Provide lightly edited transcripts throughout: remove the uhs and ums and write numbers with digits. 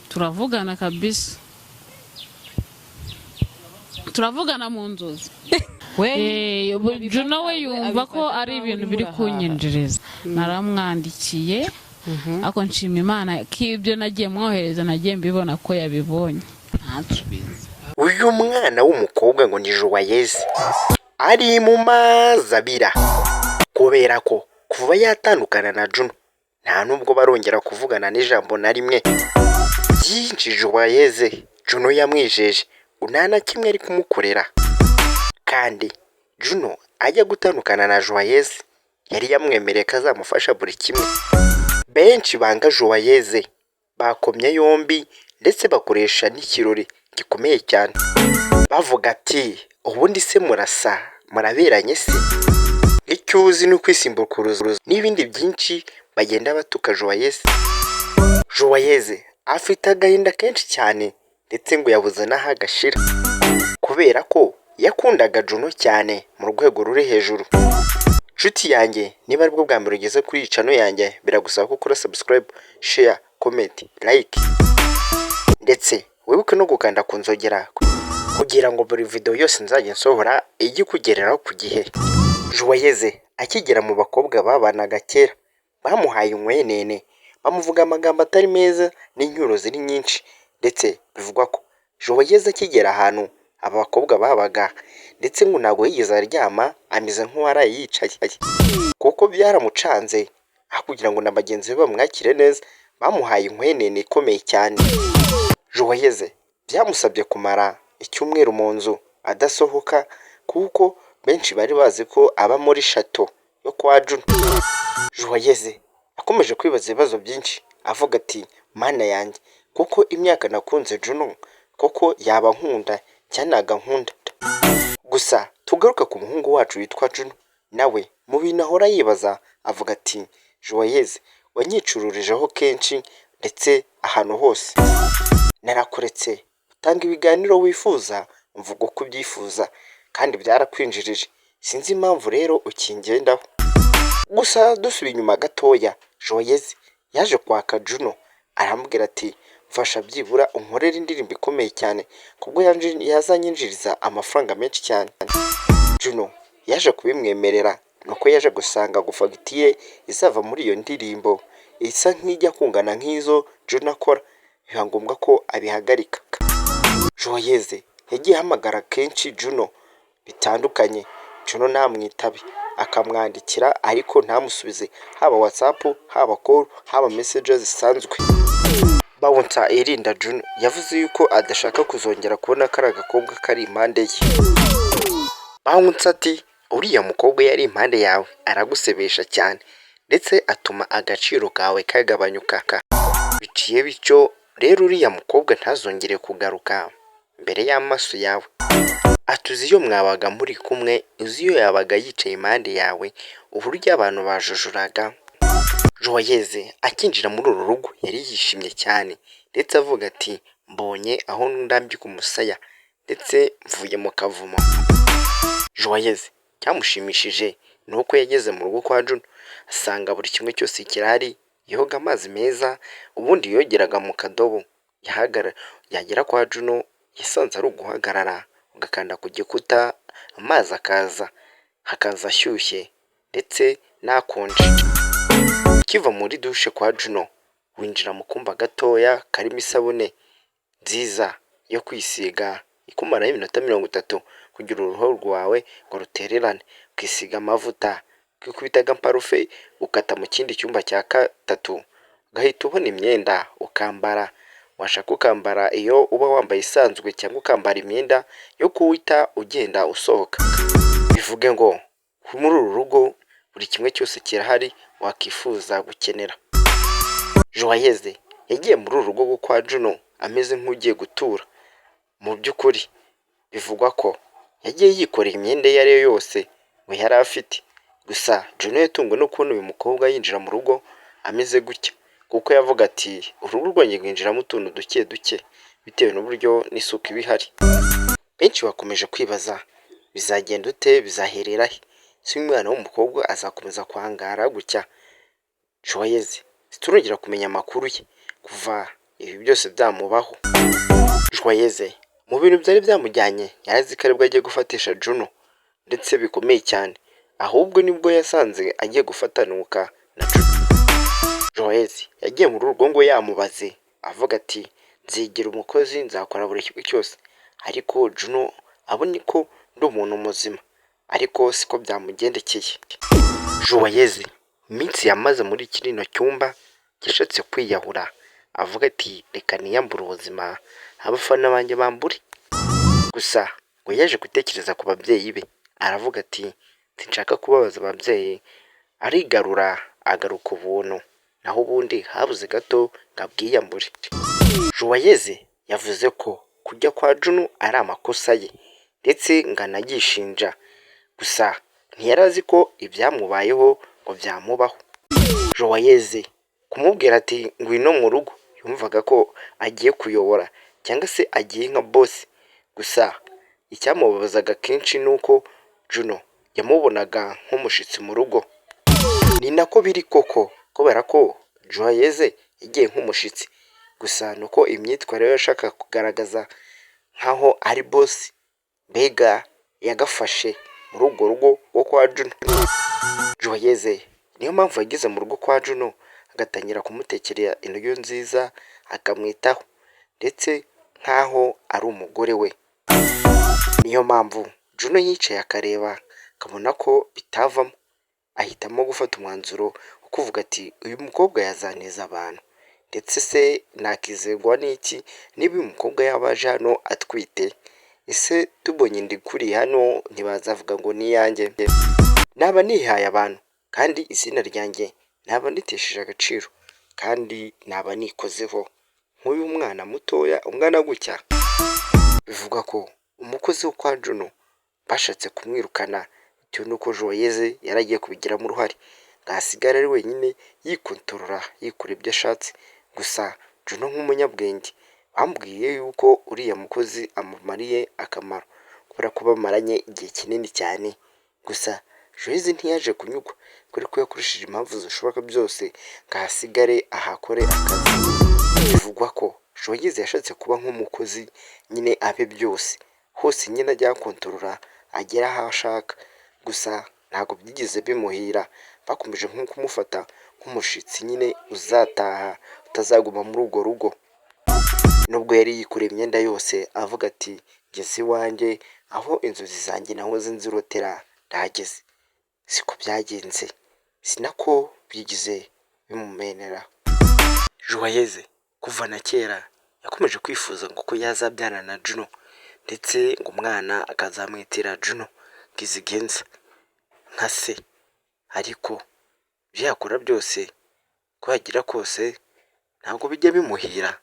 Turavugana kabisa, turavugana mu nzozi. We Juno we yumva ko ari ibintu biri kunyinjiriza. Naramwandikiye, ariko nshima Imana ko ibyo nagiye mwohereza nagiye mbibona ko yabibonye, ntansubize. Uyu mwana w'umukobwa ngo ni Joyeuse, ari mu mazi abira kubera ko kuva yatandukana na Juno nta nubwo barongera kuvugana n'ijambo na rimwe. Byinshi Joyeuse Juno yamwijeje ngo nta na kimwe ari kumukorera, kandi Juno ajya gutandukana na Joyeuse yari yamwemereye ko azamufasha buri kimwe. Benshi banga Joyeuse bakomye yombi, ndetse bakoresha n'ikirori gikomeye cyane, bavuga ati: "Ubundi se murasa, muraberanye se? Icyo uzi ni ukwisimbukuruza," n'ibindi byinshi bagenda batuka Joyeuse. Joyeuse afite agahinda kenshi cyane, ndetse ngo yabuze n'aho agashira kubera ko yakundaga Juno cyane mu rwego ruri hejuru. Nshuti yanjye, niba aribwo bwa mbere ugeze kuri iyi channel yanjye, biragusaba ko ukora subscribe, share, comment, like, ndetse wibuke no gukanda ku nzogera kugira ngo buri video yose nzajya nsohora ijye ikugereraho ku gihe. Joyeuse akigera mu bakobwa babanaga kera, bamuhaye inkwenene, bamuvuga amagambo atari meza n'incyuro ziri nyinshi, ndetse bivugwa ko Joyeuse akigera ahantu aba bakobwa babaga, ndetse ngo ntabwo yigeze aryama, ameze nk'uwaraye yicaye kuko byaramucanze. Aho kugira ngo na bagenzi be bamwakire neza, bamuhaye inkwenene ikomeye cyane. Joyeuse byamusabye kumara icyumweru mu nzu adasohoka, kuko benshi bari bazi ko aba muri château yo kwa Juno. Joyeuse akomeje kwibaza ibibazo byinshi, avuga ati: "Mana yanjye, kuko imyaka nakunze Juno, koko yaba ankunda cyangwa ntago ankunda?" Gusa tugaruke ku muhungu wacu witwa Juno, nawe mu bintu ahora yibaza avuga ati: "Joyeuse wanyicururijeho kenshi, ndetse ahantu hose narakuretse utanga ibiganiro wifuza, mvuga uko ubyifuza, kandi byarakwinjirije. Sinzi impamvu rero ukingendaho." Gusa dusubiye inyuma gatoya, Joyeuse yaje kwaka Juno, aramubwira ati: "Mfasha byibura unkorere indirimbo ikomeye cyane kubwo yazanyinjiriza amafaranga menshi cyane." Juno yaje kubimwemerera, nuko yaje gusanga ngo fagitire izava muri iyo ndirimbo isa nk'ijya kungana nk'izo Juno akora, biba ngombwa ko abihagarika. Joyeuse yagiye ahamagara kenshi Juno bitandukanye, Juno ntamwitabe, akamwandikira ariko ntamusubize, haba WhatsApp, haba call, haba message zisanzwe. Bouncer irinda Juno yavuze yuko adashaka kuzongera kubona kariya gakobwa kari impande ye. Bouncer ati: "Uriya mukobwa yari impande yawe aragusebesha cyane, ndetse atuma agaciro kawe kagabanyuka. Biciye bityo rero, uriya mukobwa ntazongere kugaruka imbere y'amaso yawe." Ati: "Uzi iyo mwabaga muri kumwe, uzi iyo yabaga yicaye impande yawe, uburyo abantu bajujuraga?" Joyeuse akinjira muri uru rugo yari yishimye cyane, ndetse avuga ati: "Mbonye aho ndambika umusaya, ndetse mvuye mu kavumo." Joyeuse cyamushimishije ni uko yageze mu rugo kwa Juno asanga buri kimwe cyose kirahari, yoga amazi meza, ubundi yogeraga mu kadobo. Yagera kwa Juno yasanze ari uguhagarara ugakanda ku gikuta, amazi akaza, hakaza ashyushye ndetse n'akonje. Ukiva muri douche kwa Juno, winjira mu kumba gatoya karimo isabune nziza yo kwisiga ikumaraho iminota 30 kugira uruhu rwawe ngo rutererane, ukisiga amavuta, ukikubita agaparufe, ukata mu kindi cyumba cya gatatu ugahita ubona imyenda ukambara, washaka ukambara iyo uba wambaye isanzwe cyangwa ukambara imyenda yo guhita ugenda usohoka. Bivuge ngo muri uru rugo buri kimwe cyose kirahari wakifuza gukenera. Joyeuse yagiye muri uru rugo kwa Juno ameze nk'ugiye gutura. Mu by'ukuri bivugwa ko yagiye yikoreye imyenda iyo ari yo yose ngo yari afite. Gusa Juno yatunguwe no kubona uyu mukobwa yinjira mu rugo ameze gutya, kuko yavuga ati: "Urugo rwanjye rwinjiramo utuntu duke duke bitewe n'uburyo n'isuku iba ihari." Benshi bakomeje kwibaza: bizagenda ute, bizaherera he? Ese uyu mwana w'umukobwa azakomeza kwangara gutya? Joyeuse siturongera kumenya amakuru ye kuva ibi byose byamubaho. Joyeuse mu bintu byari byamujyanye yari ko aribwo agiye gufatisha Juno ndetse bikomeye cyane, ahubwo nibwo yasanze agiye gufatanuka na Juno. Joyeuse yagiye muri urwo ngo yamubaze avuga ati: "Nzigira umukozi, nzakora buri kimwe cyose, ariko Juno abone ko ndi umuntu muzima," ariko siko byamugendekeye. Joyeuse iminsi yamaze muri kino cyumba yashatse kwiyahura, avuga ati: "Reka niyambure ubuzima, abafana banjye bambure." Gusa ngo yaje gutekereza ku babyeyi be, aravuga ati: "Sinshaka kubabaza ababyeyi," arigarura agaruka ubuntu, naho ubundi habuze gato ngo abwiyambure. Joyeuse yavuze ko kujya kwa Juno ari amakosa ye ndetse ngo anagishinja, gusa ntiyari azi ko ibyamubayeho ngo byamubaho. Joyeuse kumubwira ati: "Ngwino mu rugo," yumvaga ko agiye kuyobora cyangwa se agiye nka boss, gusa icyamubabazaga kenshi ni uko Juno yamubonaga nk'umushyitsi mu rugo. Ni nako biri koko, kubera ko Joyeuse yagiye nk'umushyitsi, gusa ni uko imyitwarire ye yashakaga kugaragaza nkaho ari boss, mbega yagafashe muri urwo rugo rwo kwa Juno. Joyeuse niyo mpamvu yageze mu rugo kwa Juno agatangira kumutekera indyo nziza, akamwitaho ndetse nkaho ari umugore we. Niyo mpamvu Juno yicaye akareba akabona ko bitavamo, ahitamo gufata umwanzuro wo kuvuga ati: "Uyu mukobwa yazaneza abantu, ndetse se nakizerwa n'iki niba uyu mukobwa yaba aje hano atwite? Ese tubonye inda ikuriye hano ntibazavuga ngo ni iyanjye? Naba nihaye abantu kandi izina ryanjye naba nditesheje agaciro, kandi naba nikozeho nk'uyu mwana mutoya ungana gutya." Bivugwa ko umukozi wo kwa Juno bashatse kumwirukana bitewe n'uko Joyeuse yari agiye kubigiramo uruhare, ngo ahasigare ari wenyine yikontorora, yikora ibyo ashatse. Gusa Juno nk'umunyabwenge bambwiye yuko uriya mukozi amumariye akamaro kubera ko bamaranye igihe kinini cyane. Gusa Joyeuse ntiyaje kunyurwa kubera ko yakoresheje impamvu zishoboka byose ngo ahasigare ahakore akazi. Bivugwa ko Joyeuse yashatse kuba nk'umukozi nyine, abe byose hose nyine, ajya akontorora agere aho ashaka, gusa ntabwo byigeze bimuhira, bakomeje nko kumufata nk'umushitsi nyine uzataha utazaguma muri urwo rugo. Nubwo yari yikoreye imyenda yose avuga ati: "Ngeze iwanjye aho inzozi zanjye nahoze nzirotera ndahageze," siko byagenze, si nako byigize bimumenera. Joyeuse kuva na kera yakomeje kwifuza ngo ko yazabyarana na Juno, ndetse ngo umwana akazamwitira Juno Kizigenza nka se, ariko ibyo yakora byose, uko yagira kose, ntabwo bijya bimuhira,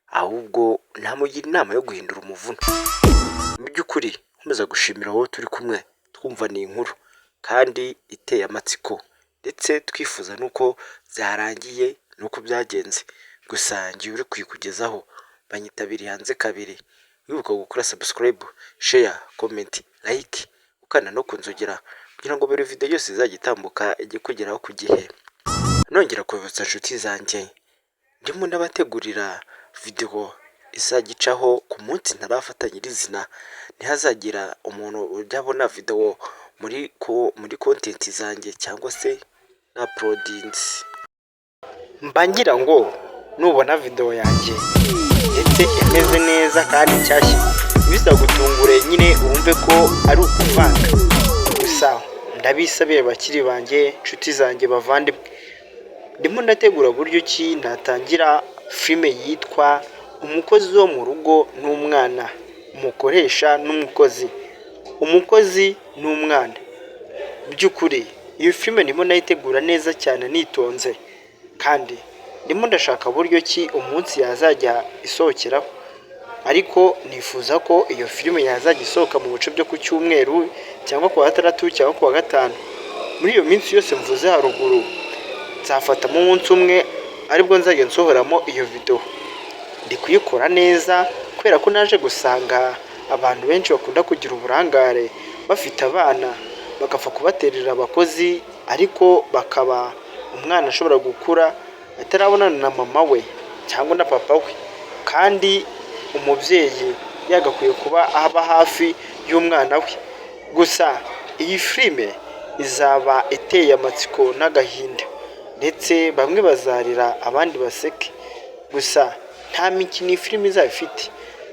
ahubwo namugira inama yo guhindura umuvuno. Mu by'ukuri nkomeza gushimira wowe turi kumwe twumva ni inkuru kandi iteye amatsiko, ndetse twifuza n'uko byarangiye n'uko byagenze. Gusa ngiye uri kuyikugezaho banyitabiriye hanze kabiri, wibuka gukora subscribe, share, comment, like, ukanda no kunzogera kugira ngo buri video yose izajya itambuka ijye kugeraho ku gihe. Nongera kubibutsa inshuti zanjye, ndimo ndabategurira video izajya icaho ku munsi ntarafata nyirizina, ntihazagira umuntu ujya abona video muri content zanjye cyangwa se na uploadinze. Mba ngira ngo nubona video yanjye ndetse imeze neza kandi nshyashya, ntibizagutungure nyine wumve ko ari ukuvanga. Gusa ndabisabira bakiri banjye, inshuti zanjye, bavandimwe, ndimo ndategura buryo ki natangira filime yitwa Umukozi wo mu rugo n'umwana, umukoresha n'umukozi, umukozi n'umwana. By'ukuri iyo filime ndimo ndayitegura neza cyane nitonze, kandi ndimo ndashaka buryo ki umunsi yazajya isohokeraho, ariko nifuza ko iyo filime yazajya isohoka mu bice byo ku cyumweru cyangwa ku wa gatandatu cyangwa ku wa gatanu. Muri iyo minsi yose mvuze haruguru nzafatamo umunsi umwe aribwo nzajya nsohoramo iyo video. Ndi kuyikora neza kubera ko naje gusanga abantu benshi bakunda kugira uburangare bafite abana, bagapfa kubaterera abakozi, ariko bakaba umwana ashobora gukura atarabonana na mama we cyangwa se ngo abone papa we. cyangwa na papa we, kandi umubyeyi yagakwiye kuba aba hafi y'umwana we. Gusa iyi filime izaba iteye amatsiko n'agahinda, ndetse bamwe bazarira abandi baseke. Gusa nta mikino iyi filime izaba ifite,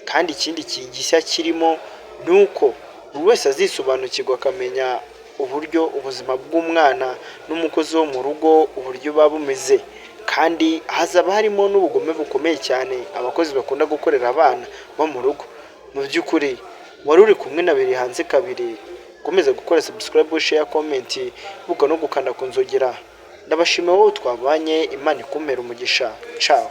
kandi ikindi gishya kirimo ni uko buri wese azisobanukirwa akamenya uburyo ubuzima bw'umwana n'umukozi wo mu rugo uburyo buba bumeze, kandi hazaba harimo n'ubugome bukomeye cyane abakozi bakunda gukorera abana bo mu rugo. Mu by'ukuri wari uri kumwe na Biri Hanze kabiri, ukomeza gukora subscribe, share, comment, ibuka no gukanda ku nzogera. Ndabashimiye wowe twabanye, Imana ikumpera umugisha. Ciao.